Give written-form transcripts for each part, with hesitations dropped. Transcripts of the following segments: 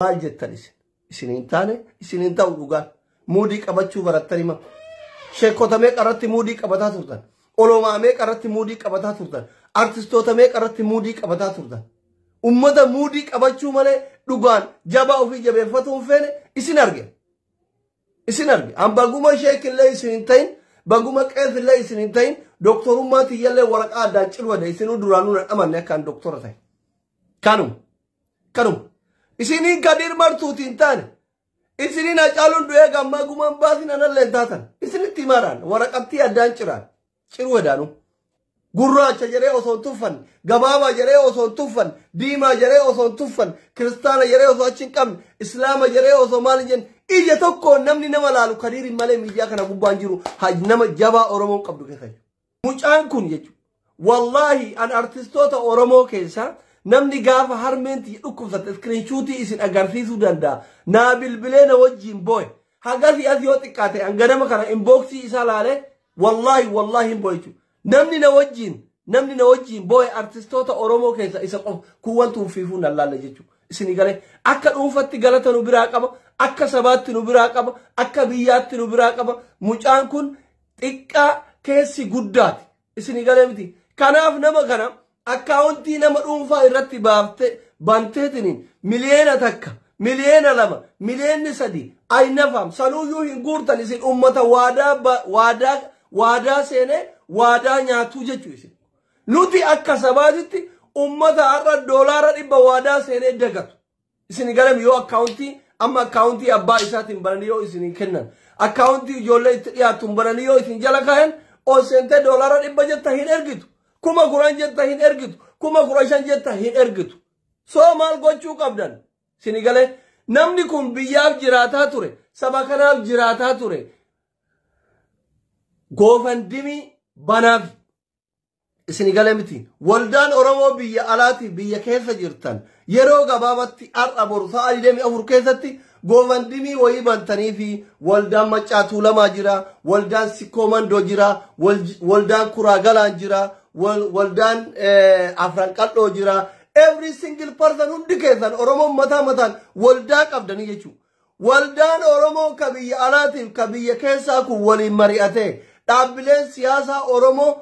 Maal jettan isin? Isin hin taane, isin hin ta'u dhugaan. Muudii qabachuu barattanii ma? Sheekota meeqa irratti muudii qabataa turtan? Olomaa meeqa irratti muudii qabataa turtan? Artistoota meeqa irratti muudii qabataa turtan? Ummata muudii qabachuu malee dhugaan jabaa ofii jabeeffatuu hin feene isin arge. Isin arge. An baguma sheekillee isin hin ta'in, baguma qeesillee isin hin ta'in, doktorummaa tiyyallee waraqaa addaan cirwade isinuu duraanuu na dhamanne akka an doktora ta'e. Kanuma. Kanuma. Isiniin Kadiir Martuuti hin taane. Isiniin Hacaaluun du'ee gammaa gumaan baasin anallee hin taatan. Isinitti himaadhaan waraqattii addaan ciraan. Ciruu edaanuu. Gurraacha jedhee osoo hin tuffanne, gabaabaa jedhee osoo hin tuffanne, diimaa jedhee osoo hin tuffanne, kiristaana jedhee osoo achi hin qabne, islaama jedhee osoo maal hin jenne, ija tokkoon namni nama laalu Kadiiriin malee miidiyaa kana gubbaan jiru nama jabaa Oromoon qabdu keessa jiru. Mucaan kun jechuudha. Wallaahi an artistoota Oromoo keessaa namni gaafa harmeen tiyya dhukkubsatte iskiriinshuutii isin agarsiisuu danda'a. Naa bilbilee na wajjin boo'e. Hagasii as yoo xiqqaate an ganama kana inbooksii isaa laalee wallaahi wallaahi hin boo'e jechuudha. Namni na wajjin boo'e artistoota Oromoo keessa isa qofa kuwwantu ufiifuu nan laalle jechuudha. Isinii galee akka dhuunfatti galata nu biraa qaba, akka sabaatti nu biraa qaba, akka biyyaatti nu biraa qaba. Mucaan kun xiqqaa keessi guddaati. Isinii galee miti. Kanaaf nama kana akkaawuntii nama dhuunfaa irratti baafte banteetiniin 1 miliyoona, 2 miliyoona, 3 miliyoonni aynafaam sanuyyuu hin guurtan isin ummata waadaa waadaa waadaa seenee waadaa nyaatuu jechuu isin. Nuti akka sabaatitti ummata har'a $100 waadaa seenee dagatu. Isin galam yoo akkaawuntii amma akkaawuntii abbaa isaatiin bananii yoo isin kennan, akkaawuntii ijoollee itti dhiyaatuun bananii yoo isin jala kaayan, ol seentee $100 jetta hin ergitu. 10,000 jetta hin ergitu. 15,000 jetta hin ergitu. Soo maal gochuu qabdan? Isin galee namni kun biyyaaf jiraataa ture, saba kanaaf jiraataa ture. GoFundMe banaaf isin galee miti. Waldaan Oromoo biyya alaatiif biyya keessa jirtan yeroo gabaabatti har'a boru sa'a 24 keessatti GoFundMe wayii bantanii fi waldaan Maccaa Tuulamaa jira, waldaan Sikkoo Mandoo jira, waldaan Kuraa jira, waldaan Afran Qal'oo jira. Every single person, hundi keessan Oromoon mataa mataan waldaa qabdanii jechuudha. Waldaan Oromoo ka biyya alaatiif ka biyya keessaa kun waliin mari'atee, dhaabbileen siyaasaa Oromoo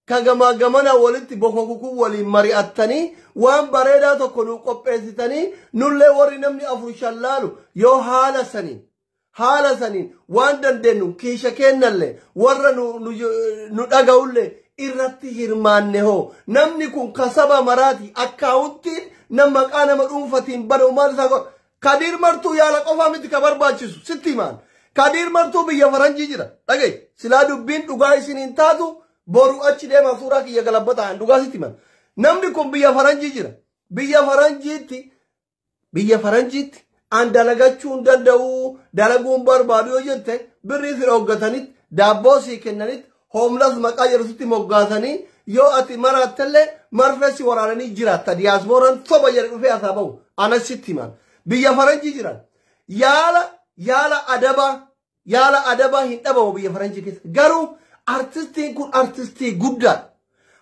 ka gamaa gamana walitti bokokukuu waliin mari'attanii waan bareedaa tokko nu qopheessitanii, nullee warri namni afur shan laalu yoo haala saniin waan dandeenyu kiisha kennallee warra nu dhaga'ullee irratti hirmaanne hoo, namni kun kasaba maraati. Akkaawuntiin nam maqaa nama dhuunfatiin banu maal isaa godha? Kadiir Martuu yaala qofaa miti ka barbaachisu, sitti himaan. Kadiir Martuu biyya faranjii jira. Dhagaye, silaa dubbiin dhugaa isin hin taatu, boru achi deemaa suuraa kiyya galabbataan dhugaa sitti himan. Namni kun biyya faranjii jira. Biyya faranjiitti an dalagachuu hin danda'u, dalaguun barbaadu yoo jette, birrii si dhooggatanitti, daabboo sii kennanitti, homeless maqaa jedhu sitti moggaasanii, yoo ati maraattellee marfee si waraananii jiraatta. Diyaaspooraan soba jedhe dhufee asaa bahu anas sitti himan. Biyya faranjii jiran yaala adabaa, yaala adabaa hin dhabamu biyya faranjii keessa. Garuu artistiin kun artistii guddaadha.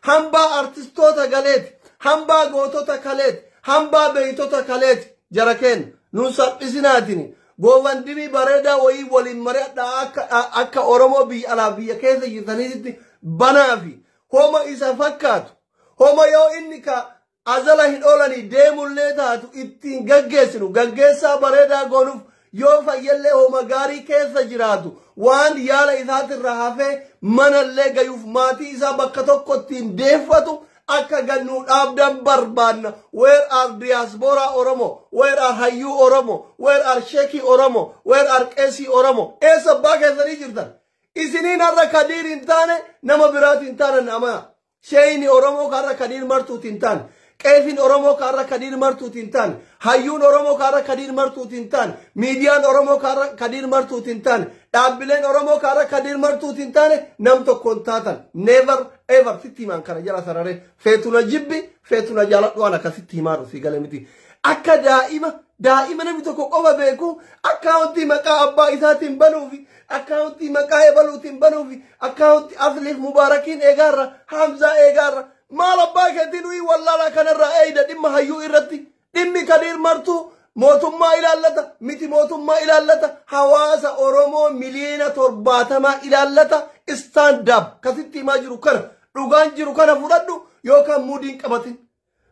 Hambaa artistoota galeeti, hambaa gootota kaleeti, hambaa beeytota kaleeti. Jara keenya nun salphisinaatini GoFundMe bareedaa wayii waliin mari'adhaa, akka Oromoo biyya alaa biyya keessa jirtaniitti banaa fi homa isa fakkaatu, homa yoo inni ka azala hin oolanii deemullee taatu ittiin gaggeessinu, gaggeessaa bareedaa goonuuf, yoo fayyallee homa gaarii keessa jiraatu, waan yaala isaatirra hafee manallee gayuuf maatii isaa bakka tokko ittiin deeffatu akka gannuu dhaabdan barbaanna. Where are diaspora Oromo? Where are hayyuu Oromo? Where are sheekii Oromo? Where are qeesii Oromo? Eessa abbaa keessanii jirtan? Isiniin har'a Kadiir hin taane, nama biraati hin taane. Nama sheeyini Oromoo ka har'a Kadiir Martuuti hin taane, qeesiin Oromoo ka har'a Kadiir Martuuti hin taane, hayyuun Oromoo ka har'a Kadiir Martuuti hin taane, miidiyaan Oromoo ka har'a Kadiir Martuuti hin taane, dhaabbileen Oromoo ka har'a Kadiir Martuuti hin taane, nam tokko hin taatan. Never ever, sitti himaan kana jala sararee, feetuna jibbi, feetuna jaaladhu, waan akkasitti himaa dhufi gale miti. Akka daa'ima namni tokko qofa beeku akkaawuntii maqaa abbaa isaatiin banuufi, akkaawuntii maqaa ebaluutiin banuufi, akkaawuntii Asliif Mubaarakiin eegaarra, Hamzaa eegaarra, maal abbaa keetii nuyi wallaalaa kanarraa eeyda. Dhimma hayyuu irratti dhimmi Kadiir Martuu Mootummaa ilaallata miti, mootummaa ilaallata, hawaasa Oromoo miliyoona 70 ilaallata. Stand up. Kasitti himaa jiru kana, dhugaan jiru kana fudhadhu yookaan muudiin qabatin.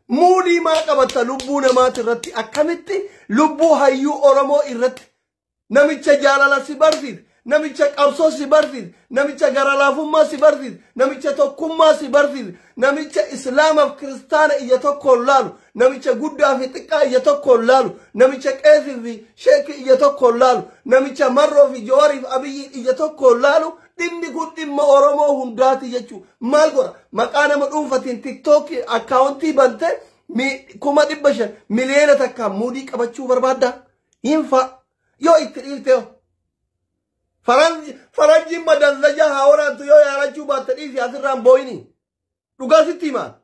Muudii maa qabatta lubbuu namaati irratti? Akkamitti lubbuu hayyuu Oromoo irratti, namicha jaalala si barsiise, namicha qabsoo si barsiise, namicha garalaafummaa si barsiise, namicha tokkummaa si barsiise, namicha islaamaaf kiristaana ija tokkoon laalu, namicha guddaa fi xiqqaa ija tokkoon laalu, namicha qeesii fi sheekii ija tokkoon laalu, namicha Marroo fi Jawaarii fi Abiyyi ija tokkoon laalu, dhimmi kun dhimma Oromoo hundaati jechuu maal godha? Maqaa nama dhuunfatiin TikTokii akkaawuntii bante 500,000, 1,000,000 muudii qabachuu barbaadda. Hinfa yoo itti dhiifte, faranjiin madanzaja haa waraantu. Yoo yaalachuu baatte dhiisi, asirraan booyini. Dhugaa sitti himaa,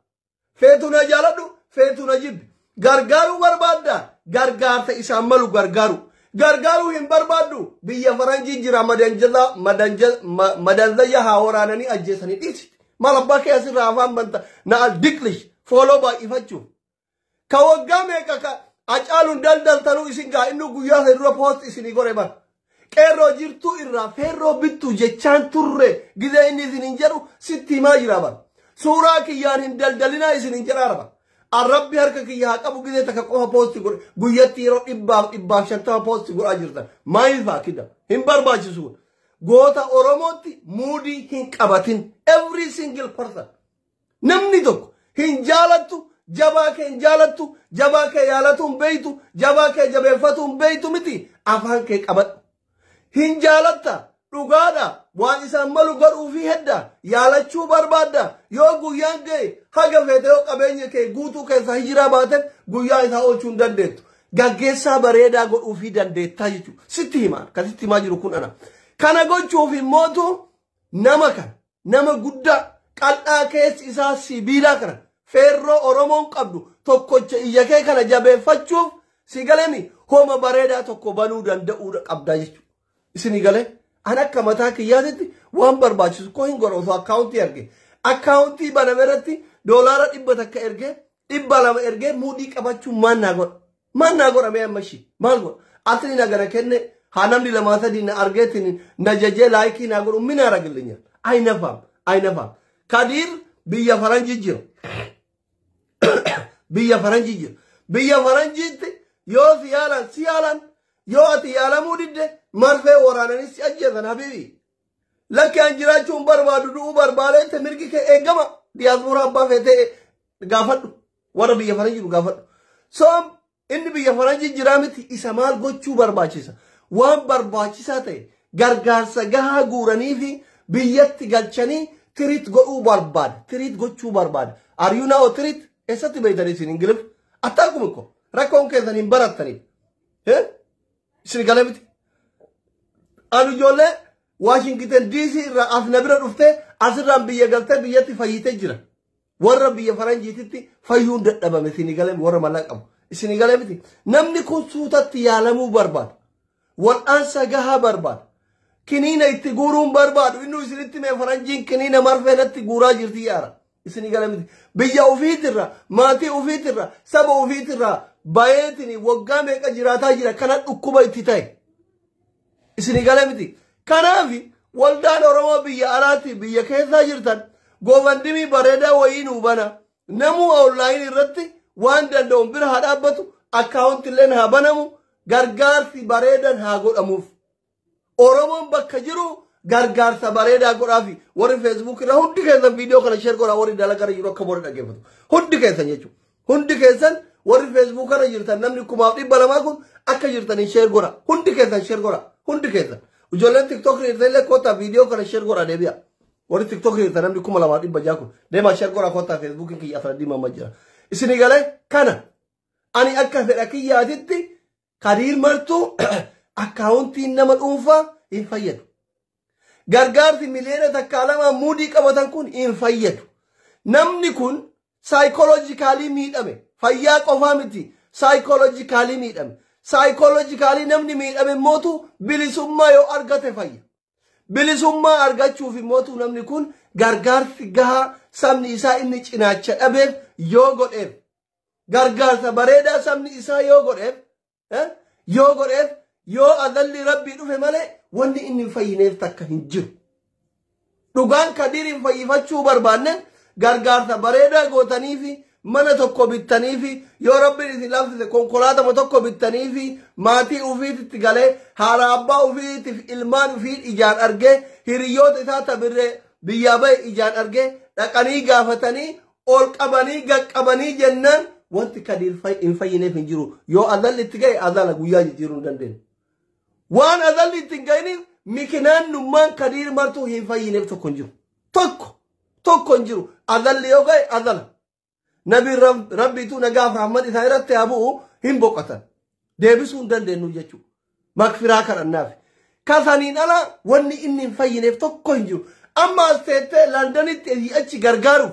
feetu na jaaladhu, feetu na jibbi. Gargaaruu barbaadda, gargaarsa isaan malu gargaaru. Gargaaruu hin barbaaddu, biyya faranjii jira, madanzaja haa waraananii ajjeesanii dhiisi. Maal abbaa kee asirraa afaan banta na aldiklish follow baay'ifachuuf? Ka waggaa meeqa ka Acaaluun daldaltanuu isin gaa, inni guyyaa sana dura post isinii godhe bara. Qeerroo jirtuu irraa feerroo bittu jechaan turre. Gizee inni isin hin jedhu sitti himaa jira bara. Suuraa kiyyaan hin daldalinaa isin hin jedhaa bara. Arrabbi harka kiyya haa qabu, gizee takka qofa post godhe. Guyyatti yeroo dhibbaaf 150 post godhaa jirtan. Maayil faa kida hin barbaachisu. Goota Oromootti muudii hin qabatin. Every single person. Namni tokko hin jaalattu, jabaa kee hin jaalattu, jabaa kee yaalatu hin beeytu, jabaa kee jabeeffatu hin beeytu miti, afaan kee qabadhu. Hin jaalatta, dhugaadha, waan isaan malu godhuufi hedda, yaalachuu barbaadda. Yoo guyyaan ga'e, haga feete yoo qabeenya kee guutuu keessaa hijiraa baate, guyyaa isaa oolchuu hin dandeettu. Gaggeessaa bareedaa godhuufii dandeettaa jechuudha. Sitti himaa, kan sitti himaa jiru kun ana. Kana gochuuf immootu nama kana, nama guddaa qal'aa keessi isaa sibiilaa kana, feerroo Oromoon qabdu tokkocha iyya kee kana jabeeffachuuf, si galemi, homa bareedaa tokko banuu danda'uu qabdaa jechuudha. Isinii galee, an akka mataa kiyyaatitti waan barbaachisu koo hin godhu. Osoo akkaawuntii arge, akkaawuntii baname irratti $100 ergee, 200 ergee, muudii qabachuun maal naa godha? Maal naa godha mee amma ishii? Maal godha? Asli na gana kenne haa namni lamaa sadii na argeetiin na jajee like naa godhu mina aragillinya. Aynafaam, aynafaam. Kadiir biyya faranjii jira. Biyya faranjii jira. Biyya faranjiitti yoo si yaalan si yaalan, yoo ati yaalamuu didde marfee waraananii si ajjeesan, habiibi. Lakki, an jiraachuu hin barbaadu, du'uu barbaadeette, mirgi kee eegama. Diyaasporaa abbaa feetee gaafadhu. Warra biyya faranjii jiru gaafadhu. So inni biyya faranjii jiraa miti, isa maal gochuu barbaachisa? Waan barbaachisaa ta'e gargaarsa gahaa guuranii fi biyyatti galchanii treat godhuu barbaada. Treat gochuu barbaada. Are you now treat? Eessatti beeytanii isin Ingilif? Attaakuma ko rakkoon keessan hin barattaniif. Isin galee miti? Ani ijoollee Waashingiten DC irraa as na bira dhuftee, asirraan biyya galtee biyyatti fayyitee jira. Warra biyya faranjiititti fayyuun dadhabame, isinii galee, warra mallaqa qabu. Isinii galee miti? Namni kun suutatti yaalamuu barbaada. Wal'aansa gahaa barbaada. Kiniina itti guuruun barbaadu. Inni isinitti mee, faranjiin kiniina marfee natti guuraa jirti yaara. Isinii galee miti? Biyya ofiitirra, maatii ofiitirra, saba ofiitirra bayeetiin waggaa meeqa jiraataa jira, kana dhukkuba itti ta'e. Isinii galee miti? Kanaaf waldaan Oromoo biyya alaatti biyya keessaa jirtan, GoFundMe bareedaa wayii nuu bana. Namuu online irratti waan danda'u bira haa dhaabbatu, akkaawuntilleen haa banamu, gargaarsi bareedan haa godhamuuf. Oromoon bakka jiru gargaarsa bareedaa godhaafi. Warri Facebook irra hundi keessan viidiyoo kana share godhaa, warri dalagaa jiru akka boori dhaggeeffatu. Hundi keessan jechuudha. Hundi keessan warri Facebook irra jirtan, namni 2,200 kun akka jirtanii share godha. Hundi keessan share godha. Hundi keessan. Ijoolleen TikTok irra illee kottaa, viidiyoo kana share godha, deebi'a. Warri TikTok irra namni 2,600 kun deemaa, share godha, kottaa. Facebookiin kiyya afran diimaa jira. Isinii galee? Kana ani akka fedha kiyyaatitti Kadiir Martuu akkaawuntiin nama dhuunfaa hin fayyadu. Gargaarsi 1,2 miliyona muudii qabatan kun hin fayyadu. Namni kun psychologically miidhame. Fayyaa qofaa miti, psychologically miidhame. Psychologically namni miidhame mootu bilisummaa yoo argate fayya. Bilisummaa argachuuf immootu namni kun gargaarsi gahaa sabni isaa inni cinaacha dhabeef yoo godheef, gargaarsa bareedaa sabni isaa yoo godheef, Yoo godheef yoo azalli rabbii dhufe malee wanni inni hin fayyineef takka hin jiru. Dhugaan Kadiiriin fayyifachuu barbaanne gargaarsa bareedaa gootaniifi mana tokko bittaniifi yoo rabbiin isin laaffise konkolaatama tokko bittaniifi maatii ufiititti galee haadha abbaa ufiitiif ilmaan ufii ijaan argee hiriyoota isaa tabirree biyyaa bahe ijaan argee dhaqanii gaafatanii ol qabanii gaqqabanii jennaan wanti Kadiir hin fayyineef hin jiru. Yoo azalli itti ga'e azala guyyaa jijjiiruu hin dandeenyu. Waan azalli itti hin ga'iniif mikinaan nummaan Kadiir martuu hin fayyineef tokko hin jiru. Tokko hin jiru. Azalli yoo ga'e azala. Nabi rabbiitu nagaaf rahmat isaa irratti haa bu'u hin boqotan. Deebisuu hin dandeenyu jechuudha. Makfiraa kadhannaaf. Kasaniin ala wanni inni hin fayyineef tokko hin jiru. Amma as teettee Londonitti achi gargaaruuf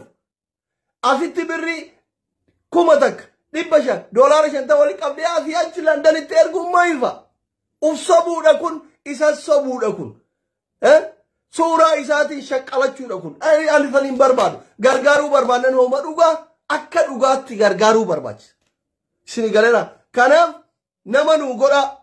asitti birrii 1000 500 $50 walitti qabdee asii achi Londonitti erguun maayifa? Uf sobuudha kun, isa sobuudha kun. Suuraa isaatiin shaqqalachuudha kun. Ani san hin barbaadu. Gargaaruu barbaannan hooma dhugaa akka dhugaatti gargaaruu barbaachisa. Isin galeera. Kanaaf nama nuu godhaa.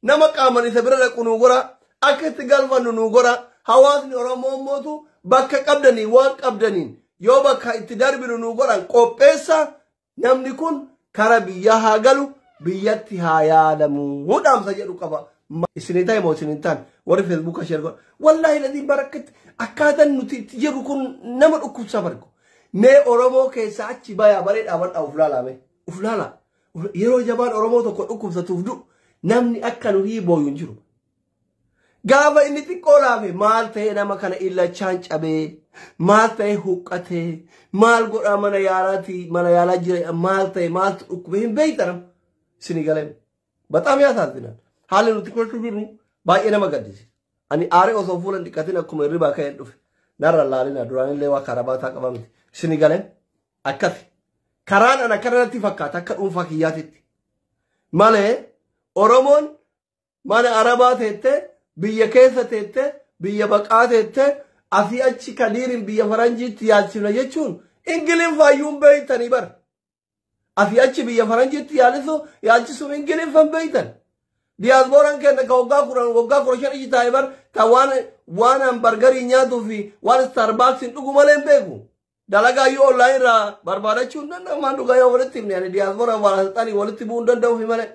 Nama qaaman isa bira dhaqu nuu godhaa. Akka itti galfannu nuu godhaa. Hawaasni Oromoo mootu bakka qabdanii waan qabdaniin yoo bakka itti darbinu nuu godhan qopheessa. Namni kun kara biyyaa haa galu, biyyatti haa yaadamu. Dhaamsa jedhu qaba. Isin ta'e moo isin hin taane warri Feesbuuka share godha. Wallaahi ladiin barakatti akkaataan nuti itti jirru kun nama dhukkubsa bargu. Mee Oromoo keessaa achi bayaa baree dhaabadhaa uf laalaa mee. Uf laalaa. Yeroo jabaan Oromoo tokko dhukkubsatuuf du'u namni akka nu hiibooyu hin jiru. Gaafa inni xiqqoo laafe maal ta'e nama kana illachaan cabee, maal ta'e huqqatee, maal godhaa mana yaalaati, mana yaalaa jira, maal ta'e maaltu dhukkube hin beektan. Isin galeen. Baxaam yaasaasina. Haalli nuti keessa jirru baay'ee nama gaddisiisa. Ani aaree osoo fuula hin dhiqatin akkuma hirribaa ka'een dhufe. Narra laalina duraanillee waa karabaataa qaba miti. Isin galeen akkasi. Karaan ana kanarratti fakkaata akka dhuunfaa kiyyaatitti. Malee Oromoon mana Arabaa teettee biyya keessa teettee biyya baqaa teettee asii achi Kadiiriin biyya faranjiitti yaalchifna jechuun Ingiliffaayyuu beeytanii bara. Asii achi biyya faranjiitti yaalchisuun Ingiliffan beeytan. Diyaaspooraan keenya ka waggaa 10 waggaa 15 iji taa'e bar ta waan hambargarii nyaatuu fi waan Starbucksiin dhugu malee hin beeku. Dalagaa yoo online irraa barbaadachuu hin danda'u maan dhugaa yoo walitti himne ani diyaaspooraan waan walitti bu'uu hin danda'uufi malee.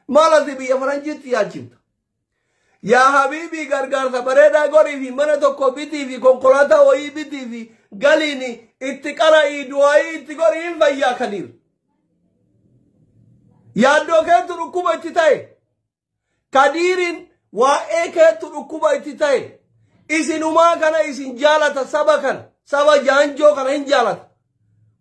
Maal asii biyya faranjiitti yaalchifta? Yaa habiibii gargaarsa bareedaa godhii fi mana tokko bitii fi konkolaataa wayii bitii fi galiin itti qara'ii du'aayii itti godhii hin fayyaa Kadiir. Yaaddoo keetu dhukkuba itti ta'e. Kadiiriin waa'ee keetu dhukkuba itti ta'e. Isinumaa kana isin jaalata saba kana saba jaanjoo kana hin jaalata.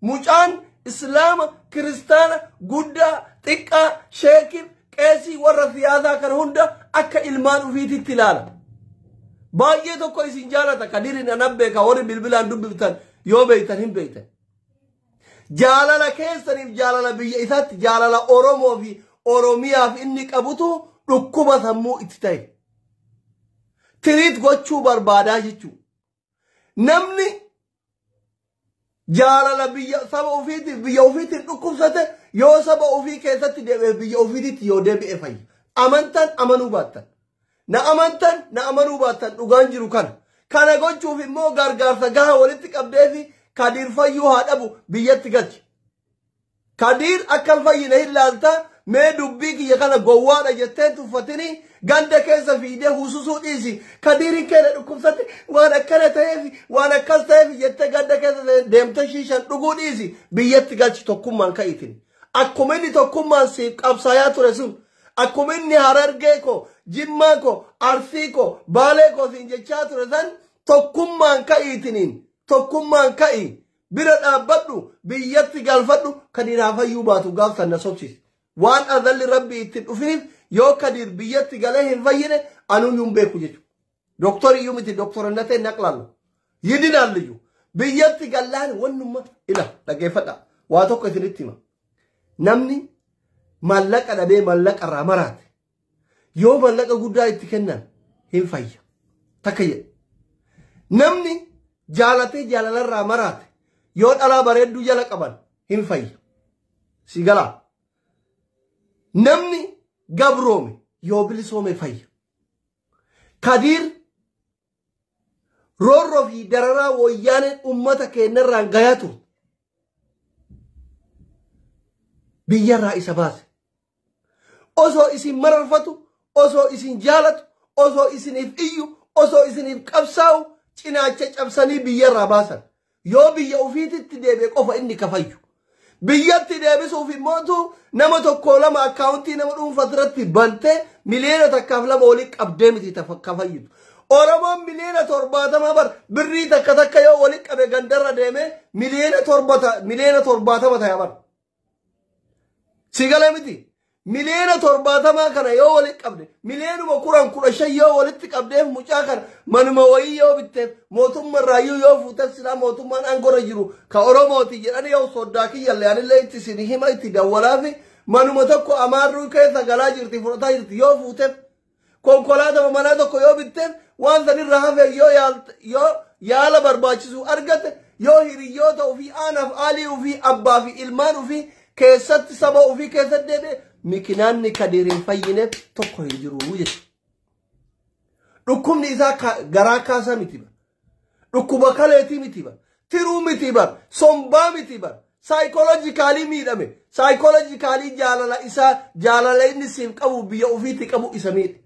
Mucaan Islaama kiristaana guddaa xiqqaa sheekii qeesii warra siyaasaa kana hunda akka ilmaan ufiititti ilaala. Baay'ee tokko isin jaalata Kadiiriin anan beeka warri bilbilaan dubbiftan yoo beektan hin beektan. Jaalala keessaniif jaalala biyya isaatti jaalala Oromoo fi Oromiyaaf inni qabutu dhukkuba sammuu itti ta'e. Tiriit gochuu barbaadaa jechuudha. Namni jaalala biyya saba ofiitiif biyya ofiitiin dhukkubsate yoo saba ofii keessatti deebi'e biyya ofiititti yoo deebi'e fayya. Amantan amanuu baattan. Na amantan na amanuu baattan dhugaan jiru kana. Kana gochuuf immoo gargaarsa gahaa walitti qabdee fi Kadiir fayyuu haa dhabu biyyatti galchi. Kadiir akka hin fayyine hin laalta mee dubbii kiyya kana gowwaadha jettee tuffatini ganda keessa fiidee hususuu dhiisi. Kadiiriin keenya dhukkubsate waan akkana ta'eef waan akkas ta'eef jettee ganda keessa deemtee shiishan dhuguu dhiisi biyyatti galchi tokkummaan ka'iitin. Akkuma inni tokkummaan siif qabsaayaa ture sun akkuma inni Harargee koo Jimmaa koo Arsii koo Baalee koo siin jechaa ture san tokkummaan ka'iitiniin tokkummaan ka'i bira dhaabbadhu biyyatti galfadhu Kadiir haa fayyuu baatu gaaf san na sobsiise. Waan azalli rabbii ittiin dhufiniif yoo Kadiir biyyatti galee hin fayyine anuun hin beeku jechuudha. Doktori iyyuu miti doktorannatee naqlalu. Yidinaan liyyuu. Biyyatti gallaan wannumma ila dhaggeeffadha. Waa tokko isinitti hima. Namni maallaqa dhabee maallaqa irraa maraate yoo maallaqa guddaa itti kennan hin fayya. Takka jedhe. Namni jaalatee jaalalarraa maraate yoo dhalaa bareedduu jala qaban hin fayya. Si galaa. Namni gabroome yoo bilisoome fayya. Kadiir roorroo fi dararaa wayyaaneen ummata keenyarraan gayaa turte. Biyyarraa isa baase. Osoo isin mararfatu, osoo isin jaalatu, osoo isiniif iyyu, osoo isiniif qabsaa'u cinaacha cabsanii biyyarraa baasan. Yoo biyya ofiititti deebi'e qofa inni kafayyu. Biyyatti deebisuuf immootu nama tokko lama akkaawuntii nama dhuunfaa irratti bantee 1.2 miliyoona walii qabdee miti kafayyitu. Oromoon 70 miliyoona bar birrii takka takka yoo walii qabe gandarra deemee 70 miliyoona ta'e bar. Si galee miti? 70 miliyoona kana yoo walitti qabde, 10 miliyoona 15 yoo walitti qabdeef, mucaa kana manuma wayii yoo bitteef, mootummaa irraayyuu yoo fuuteef, silaa mootummaan aangorra jiru ka Oromooti jedhani yoo soddaa kiyyallee anillee itti isin hima itti dawwalaafi manuma tokko amaarruu keessa galaa jirti fudhataa jirti yoo fuuteef, konkolaatama manaa tokko yoo bitteef, waan sanirra hafe yoo yaala barbaachisu argate, yoo hiriyyoota ofii aanaaf aalii ofii abbaa fi ilmaan ofii keessatti saba ofii keessatti deebi'e, mikinaanni Kadiir hin fayyineef tokko hin jiru jechuudha. Dhukkubni isaa garaa kaasaa miti bara. Dhukkuba kaleetii miti bara. Tiruu miti bara. Sombaa miti bara. Psychologically miidhame. Psychologically jaalala isaa, jaalala inni siif qabu, biyya ofiitti qabu isa miidhe.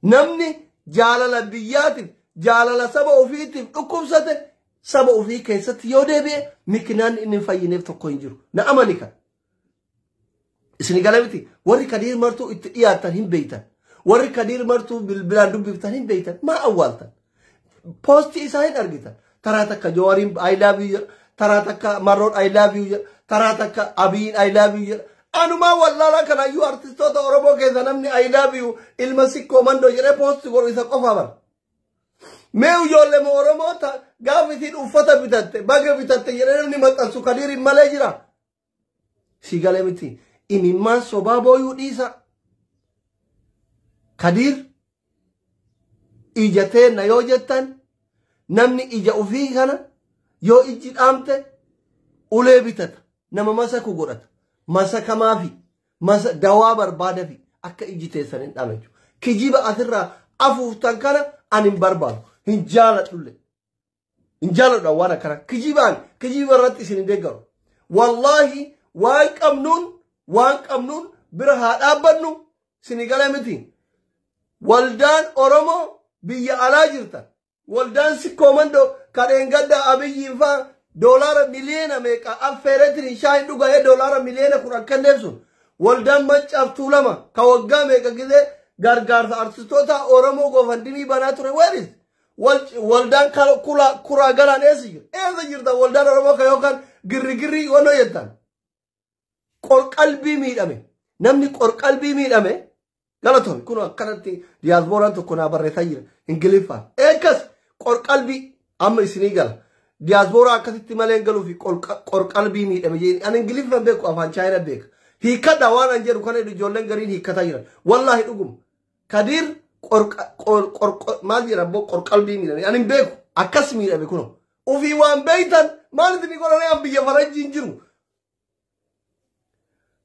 Namni jaalala biyyaatiif, jaalala saba ofiitiif dhukkubsate saba ofii keessatti yoo deebi'e mikinaanni inni hin fayyineef tokko hin jiru. Na amani kan. Isin gala miti? Warri Kadiir martuu itti dhiyaatan hin beeytan. Warri Kadiir martuu bilbilaan dubbiftan hin beeytan. Maa awwaaltan? Poostii isaa hin argitan. Taraa takka Jawaariin "I love you" jedha. Taraa takka Marroon "I love you" jedha. Taraa takka Abiyin "I love you" jedha. Anumaa wallaalaa kanaayyuu artistoota Oromoo keessa namni "I love you ilma Sikkoo Mandoo" jedhee poostii godhu isa qofa bara. Mee ijoollee Oromoo gaafa isiin uffata bitatte, baga bitatte jedhee namni maxxansu Kadiiriin malee jira. Si galee miti? Imimmaan sobaa booyuu dhiisa. Kadiir ija teenna yoo jettan, namni ija ofii kana yoo ijji dhaamte ulee bitata, nama masaku godhata, masakamaafi masa dawaa barbaadafi akka ijji teessan hin dhaame jechuudha. Kijiba asirraa afuuftan kana ani hin barbaadu, hin jaaladhulle. Hin jaaladhu waan akkana kijibaan, kijiba irratti isin hin deeggaru. Wallaahi waan qabnuun, waan qabnuun bira haa dhaabbannu. Isin galee miti? Waldaan Oromoo biyya alaa jirtan, waldaan Sikkoo Mandoo kadheen gadda Abiyyiin faa doolaara miliyoona meeqa affeereetiin shaayin dhugahee doolaara 10 miliyoona kenneef sun, waldaan Maccaaf Tuulama ka waggaa meeqa gizee gargaarsa artistoota Oromoo GoFundMe banaa ture, weeris waldaan kuraa galaan eessa jira? Eessa jirta waldaan Oromoo ka yookaan girrigirrii wannoo jettan? Qorqalbii miidhame, namni qorqalbii miidhame galatoomi. Kun akkanatti diyaaspooraan tokko naa barreessaa jira Ingiliffaan. Eekkas qorqalbii amma isinii gala. Diyaaspooraa akkasitti malee hin galuu fi qorqalbii miidhame jeen. Ani Ingiliffaan beeku, afaan Chaayinaa beeka. Hiikkadha waan an jedhu kana ijoolleen gariin hiikkataa jiran. Wallaahi dhuguma. Kadiir maal jedha abbo, qorqalbii miidhame. Ani hin beeku, akkas miidhame kuno. Ufii waan beeytan maal isinii godhanii, an biyya faranjiin jiru.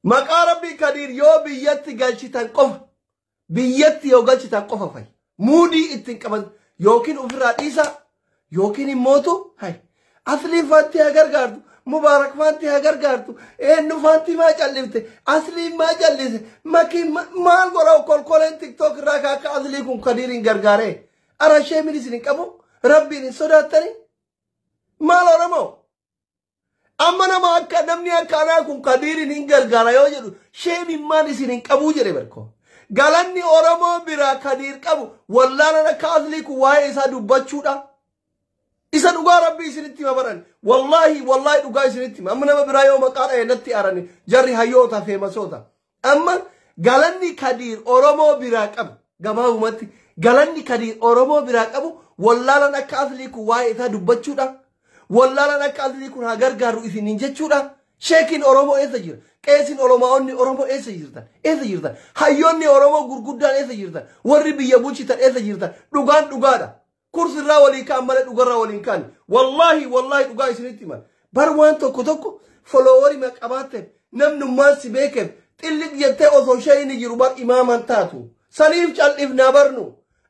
Maqaa Rabbii, Kadiir yoo biyyatti galchitan qofa, biyyatti yoo galchitan qofa fayya. Muudii ittiin qaban yookiin ofirraa dhiisa yookiin immootu hay Asliin faanti haa gargaartu, Mubaarak faanti haa gargaartu, eenyu faanti maa callifte, Asliin maa callise, Makiin maal godha? Kolkoleen TikTok irraa ka akka Aslii kun Kadiiriin gargaaree ara sheemin isin hin qabu, Rabbiin hin sodaattani maal Oromoo? Amma nama akka namni akka anaa kun Kadiiriin hin gargaara yoo jedhu sheemin maan isin hin qabuu jedhe barko. Galanni Oromoo biraa Kadiir qabu wallaalaan akka Aslii kun waa'ee isaa dubbachuudha. Isa dhugaa Rabbii isinitti hima baran. Wallaahi, wallaahi dhugaa isinitti hima. Amma nama biraa yoo maqaa dha'e natti aarani, jarri hayyoota feemasoota. Amma galanni Kadiir Oromoo biraa qabu, gabaabumatti galanni Kadiir Oromoo biraa qabu wallaalaan akka Aslii kun waa'ee isaa dubbachuudha. Wallaalaan akka Aslii kun haa gargaaru isiniin jechuudha. Sheekiin Oromoo eessa jira? Qeesiin Oromoonni Oromoo eessa jirtan? Eessa jirtan? Hayyoonni Oromoo gurguddaan eessa jirtan? Warri biyya bulchitan eessa jirtan? Dhugaan dhugaadha. Kursirraa walii ka'an malee dhugarraa waliin ka'an. Wallaahi, wallaahi dhugaa isinitti himan. Bar waan tokko tokko followerii qabaateef, namnummaan si beekeef Xilliq jettee osoo shayni jiru bar imaaman taatu. Saniif cal'ifnaa barnu.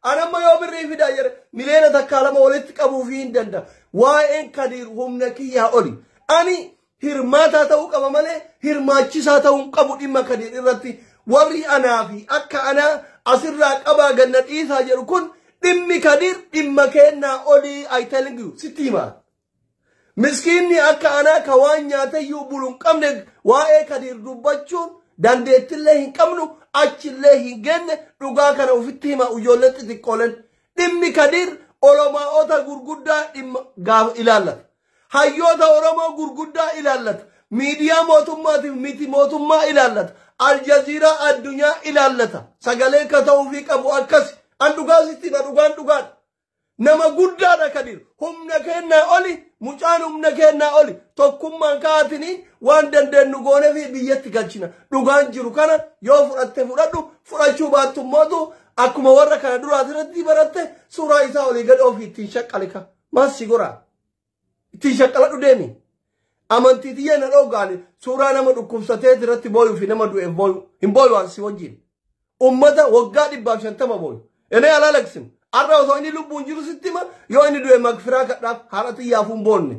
Anamma yoo birrii fidaa jedhe miliyoona takkaa lama walitti qabuufii hin danda'a. Waa'een Kadiir humna kiyyaa oli. Ani hirmaataa ta'uu qaba malee hirmaachisaa ta'uu hin qabu dhimma Kadiir irratti. Warri anaa fi akka anaa asirraa qabaa ganna dhiisaa jedhu kun dhimmi Kadiir dhimma kennaa olii, I telling you, sitti himaa. Miskiinni akka anaa ka waan nyaateyyuu bulu hin qabne waa'ee Kadiir dubbachuun dandeettillee hin qabnu, achillee hin genne. Dhugaa kana ofitti hima ijoolleen xixiqqooleen. Dhimmi Kadiir olomaa'ota gurguddaa dhimma gaaf ilaallata. Hayyoota Oromoo gurguddaa ilaallata. Miidiyaa mootummaatiif miti mootummaa ilaallata. Aljaziiraa addunyaa ilaallata. Sagalee ka ta'uufii qabu akkas. An dhugaa sitti hima, dhugaan dhugaadha. Nama guddaadha Kadiir. Humna kennaa oli, mucaan humna kennaa oli. Tokkummaan kaatiniin waan dandeenyu goonee fi biyyatti galchina. Dhugaan jiru kana yoo fudhatte fudhadhu, fudhachuu baattummootu akkuma warra kana duraa irratti baratte suuraa isaa olii gad ofii ittiin shaqqalika. Maal si goraa? Ittiin shaqqaladhu deemi. Amantii tiyya na dhoogaani suuraa nama dhukkubsatee irratti booyuu fi nama du'eef booyu hin booyu waan si wajjin. Ummata waggaa 150 booyu. Enee alaalaqsin. Har'a osoo inni lubbuun jiru sitti hima, yoo inni du'e magfiraa kadhaaf haadha xiyyaafuu hin boonne.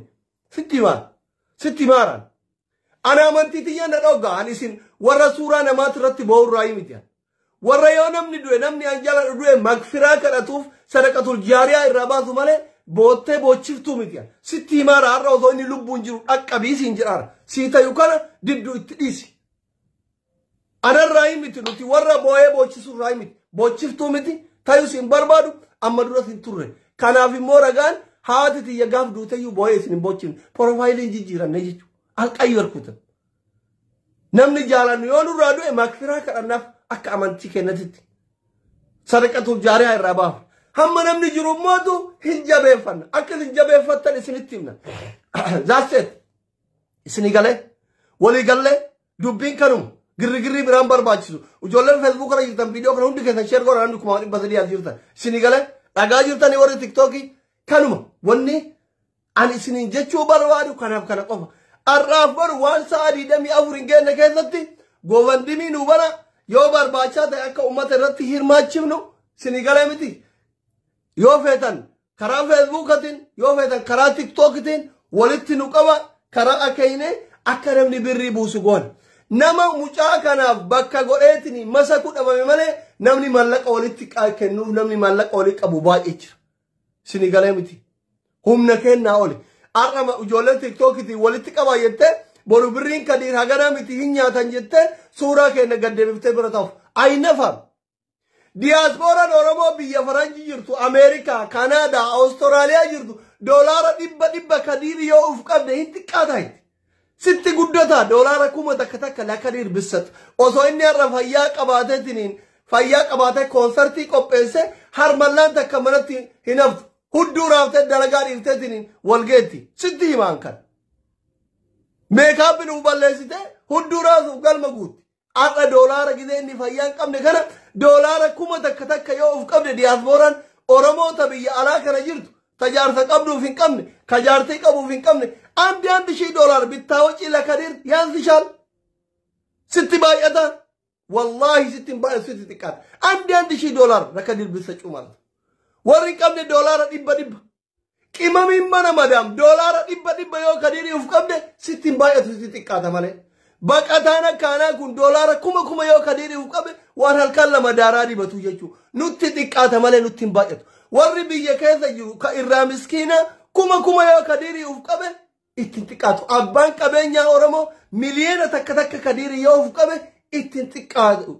Sitti himaa. Sitti himaaraan. Ana amantii tiyya na dhoogaa ani isin warra suuraa namaati irratti boo'urraa miti. Warra yoo namni du'e, namni an jala du'e magfiraa kadhatuuf sadaqatul jaariyaa irraa baasu malee boottee boochiftuu miti. Sitti himaara, har'a osoo inni lubbuun jiru dhaqqabii siin jedhaara. Sii tayu kana diddu itti dhiisi. Anarraa miti, nuti warra boo'ee boochisurraa miti. Boochiftuu miti, tayus hin barbaadu, amma duras hin turre. Kanaaf immoo ragaan haati tiyya gaaf duuteyyuu boo'ee isin hin boochifne. Profaayiliin jijjiiranne jechuudha. Alqayyarkutan. Namni jaalannu yoo nurraa du'e magfiraa kadhannaaf akka amantii kennatitti. Sadaqatul jaariyaa irraa baafa. Hamma namni jiru immootu hin jabeeffanna. Akka isin jabeeffattan isinitti himna. That's it. Isinii galee walii gallee dubbiin kanuma. Girri biraan barbaachisu. Ijoolleen Facebook irra jirtan viidiyoo kana hundi keessan share godhaa, namni 300,000 as jirtan. Isinii galee dhagaa jirtanii warri TikTokii kanuma wanni ani isiniin jechuu barbaadu kanaaf kana qofa. Har'aaf baru waan sa'a 24 hin geenne keessatti GoFundMe nu bara yoo barbaachaa ta'e akka uummata irratti hirmaachifnu, isinii galee miti. Yoo feetan karaa Facebookatiin, yoo feetan karaa TikTokitiin walitti nu qaba, karaa akeeyne akka namni birrii buusu goona. Nama mucaa kanaaf bakka godheetiin masa kudhamame malee namni maallaqa walitti kennuuf, namni maallaqa walitti qabu baay'ee jira. Isinii galee miti. Humna kennaa oli. Har'a ijoolleen TikTokitiin walitti qaba jettee boru birriin Kadiir hagana miti hin nyaatan jettee suuraa keenya gad deebiftee bira ta'uuf. Aynafa. Diyaaspooraan Oromoo biyya Faranjii jirtu, Ameerikaa, Kanaadaa, Awustiraaliyaa jirtu doolaara dhibba dhibba Kadiir yoo uf qabde hin xiqqaata. Sitti guddata doolaara 1000 takka la Kadiir bissatu. Osoo inni har'a fayyaa qabaateetiniin fayyaa qabaatee koonsartii qopheesse harmallaan takka manatti hin haftu. Hudduu raaftee dalagaa dhiifteetiniin walgeetti. Sitti himaan kan. Meekaappi nu balleessite hudduu raasuuf galma guutti. Har'a doolaara gizee inni fayyaa hin qabne kana doolaara 1000 takka yoo uf qabde diyaaspooraan Oromoota biyya alaa kana jirtu tajaarsa qabduuf hin qabne, kajaartii qabuuf hin qabne አንድ አንድ ሺህ ዶላር ብታወጪ ለከዲር ያንስሻል። sitti baay'ata, wallaahi sitti hin baay'atu, sitti xiqqaata. አንድ አንድ ሺህ ዶላር ለከዲር ብትሰጪው ማለት ነው። Warri hin qabne doolaara dhibba dhibba. Qimamiin mana madaam doolaara dhibba dhibba yoo Kadirii uf qabde sitti hin baay'atu, sitti xiqqaata malee. Baqataan akkaanaa kun doolaara kuma kuma yoo Kadirii uf qabe waan halkan lama daaraa dibatu jechuudha. Nutti xiqqaata malee nutti hin baay'atu. Warri biyya keessa jiru ka irraa miskiina kuma kuma yoo Kadirii uf qabe ittiin xiqqaatu. Abbaan qabeenyaa Oromoo miliyoona takka takka Kadirii yoo uf qabe ittiin xiqqaatu,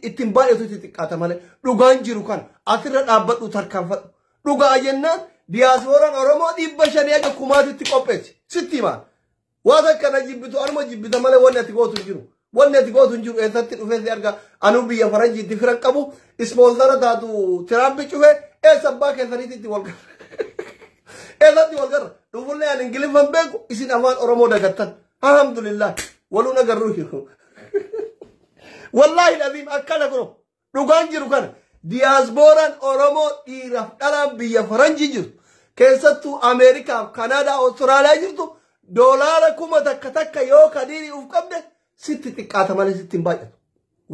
ittiin baay'atu, itti xiqqaata malee. Dhugaan jiru kana asirra dhaabbadhu, tarkaanfadhu. Dhugaa jennaan diyaaspooraan Oromoo 500 haga kumaatitti qopheessi. Sitti himaa. Waan akkana jibbitu anuma jibbita malee wanni ati gootu hin jiru. Wanni ati gootu hin jiru. Eessatti dhufee si arga? Anuu biyya faranjiitti firan qabu ispoonsara taatu Tiraampi cufe eessa abbaa keessaniitti itti wal garra. Eessatti wal garra? Dhufullee ani Ingiliffan beeku, isin afaan Oromoo dagattan. Alhamdulillah waluun agarruu jiru. Wallaahi dhabiim akkana kunoo dhugaan jiru kana. Diyaaspooraan Oromoo dhiiraaf dhalaan biyya faranjii jirtu keessattuu Ameerikaaf, Kanaadaa, Awustiraaliyaa jirtu doolaara 1000 takka yoo Kadirii uf qabde Sitti xiqqaata malee sitti hin baay'atu.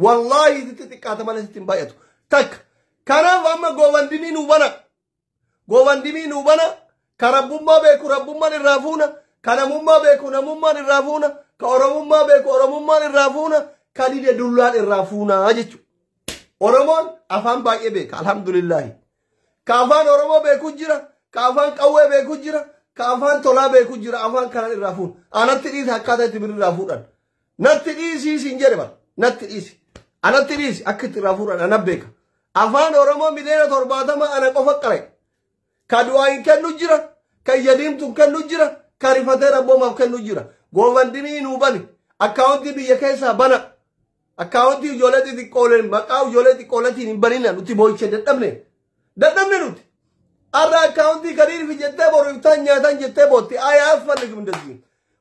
Wallaahi sitti xiqqaata malee sitti hin baay'atu. Takka. Kanaaf amma GoFundMe nuu bana. GoFundMe nuu bana. Ka rabbummaa beeku rabbummaan irraa fuuna. Ka namummaa beeku namummaan irraa fuuna. Ka oromummaa beeku oromummaan irraa fuuna. Ka dide dullaan irraa fuuna jechuudha. Oromoon afaan baay'ee beeka, alhamdulillaahi. Ka afaan Oromoo beeku jira. Ka afaan qawwee beeku jira. Ka afaan tolaa beeku jira. Afaan kanaan irraa fuuna. Anatti dhiisi akkaataa itti birri irraa fuudhan. Natti dhiisii siin jedhe bara. Natti dhiisi. Anatti dhiisi akka itti irraa fuudhan ana beeka. Afaan Oromoo 70 miliyoona ana qofa qare. Ka du'aa hin kennu jira. Ka ija diimtu hin kennu jira. Ka rifatee rabboomaaf kennu jira. GoFundMe nuu bani. Akkaawuntii biyya keessaa bana. Akkaawuntii ijoollee xixiqqooleen maqaa ijoollee xixiqqooleetiin hin banina, nuti boo'icha dadhabne. Dadhabne nuti. Arra akkaawuntii kadiirfi jettee boru iftaan nyaatan jettee bootti. Ayaa እንደዚህ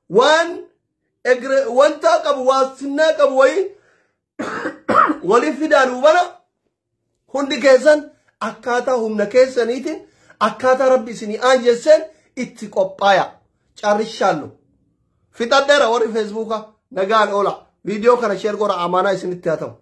waan wanta qabu waa sinnaa qabu wayii waliif fidaa nuu bana. Hundi keessan akkaataa humna keessaniitiin, akkaataa rabbi isinii aanjesseen itti qophaaya. Carrishaallu. Fixadheera. Warri Feesbuuka nagaan oola. Viidiyoo kana share godha, amaanaa isinitti haa ta'u.